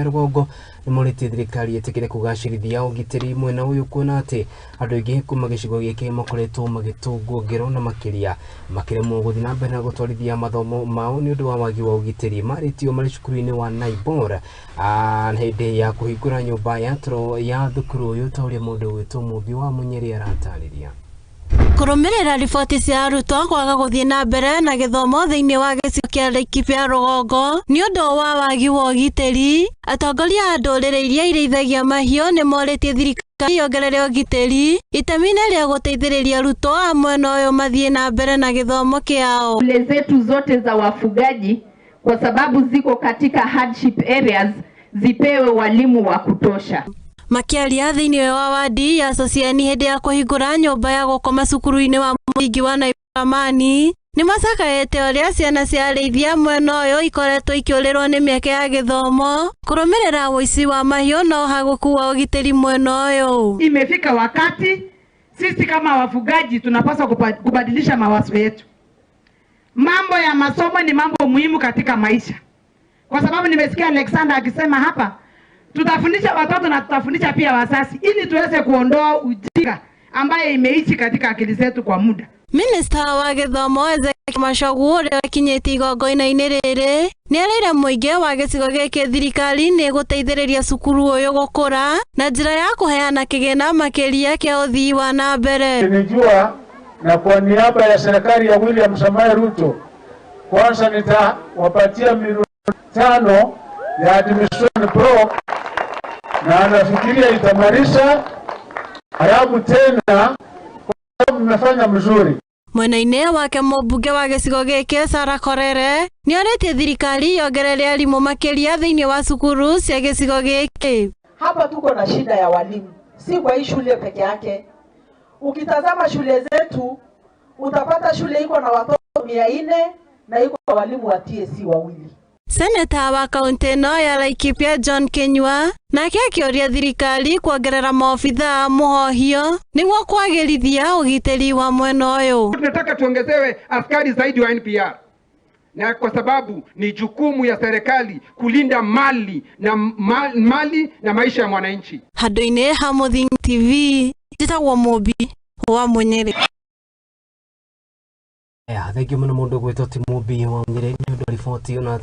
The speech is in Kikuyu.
Rũgongo nĩ morĩtie thirikari ĩtĩkĩre kũgacĩrithia ũgitĩri mwena ũyũ, kuona atĩ andũ aingĩ kuma gĩcigo gĩkĩ makoretwo magĩtũngwo ngero na makĩria makĩremwo gũthiĩ na mbere na gũtwarithia mathomo mao nĩ ũndũ wa wagi wa ũgitĩri. Marĩtio marĩ cukuru-inĩ wa Naibor hĩndĩ ya kũhingũra nyũmba ya toro ya thukuru ũyũ, ta ũrĩa mũndũ ũgwĩtwo Mũmbi wa Mũnyeri aratarĩria. Kũrũmĩrĩra riboti cia arutwo kwaga gũthiĩ na mbere na gĩthomo thĩinĩ wa gĩcigo kĩa Laikipia Rũgongo nĩ ũndũ wa wagi wa ũgitĩri, atongoria a ndũrĩrĩ iria irĩithagia mahiũ nĩ morĩtie thirikari yongerere ũgitĩri itemi-inĩ rĩa gũteithĩrĩria arutwo a mwena ũyũ mathiĩ na mbere na gĩthomo kĩao. Shule zetu zote za wafugaji, kwa sababu ziko katika hardship areas, zipewe walimu wa kutosha. Makĩaria thĩinĩ wa wadi ya Sosiani hĩndĩ ya kũhingũra nyũmba ya gũkoma cukuru-inĩ wa mũthingi wa Naiboramani, nĩ macakaĩte ũrĩa ciana cia arĩithia mwena ũyũ ikoretwo ikĩũrĩrwo nĩ mĩeke ya gĩthomo kũrũmĩrĩra ũici wa mahiũ na ũhagũku wa ũgitĩri mwena ũyũ. Imefika wakati sisi kama wafugaji tunapaswa kubadilisha mawazo yetu. Mambo ya masomo ni mambo muhimu katika maisha, kwa sababu nimesikia Alexander akisema hapa, tutafundisha watoto na tutafundisha pia wazazi ili tuweze kuondoa ujinga ambaye imeishi katika akili zetu kwa muda. Minista wa gĩthomo Ezekiel Machogu, ũrĩa ũkinyĩtie igongona-inĩ rĩrĩ, nĩ erĩire mũingĩ wa gĩcigo gĩkĩ thirikari nĩ ĩgũteithĩrĩria cukuru ũyũ gũkũra na njĩra ya kũheana kĩgĩna makĩria kĩa ũthii wa na mbere. Nimejua na kwa niaba ya serikali ya William Samoei Ruto, kwanza nitawapatia milioni 5 ya administration block, na anafikiria itamaliza, halafu tena kwa mmefanya mzuri. Mwena-inĩ wake, mũmbunge wa gĩcigo gĩkĩ Sarah Korere nĩ orĩtie thirikari yongerere arimũ makĩria thĩinĩ wa cukuru cia gĩcigo gĩkĩ. Hapa tuko na shida ya walimu, si kwa hii shule peke yake. Ukitazama shule zetu utapata shule iko na watoto 400 na iko na walimu wa TSC wawili. Seneta wa kaunti ĩno ya Laikipia John Kinyua nake akĩũria thirikari kuongerera maobithaa a mũhohio nĩguo kwagĩrithia ũgitĩri wa mwena ũyũ. Tunataka tuongezewe askari zaidi wa NPR, na kwa sababu ni jukumu ya serikali kulinda mali na mali na maisha ya mwananchi. Handũ-inĩ ha Mũthingi TV, njĩtagwo Mũmbi wa Mũnyĩrĩ. Aya, thengiũ mũno mũndũ gwĩtwo ti Mũmbi wa Mũnyĩrĩ nĩ ũndũ wa riboti ona.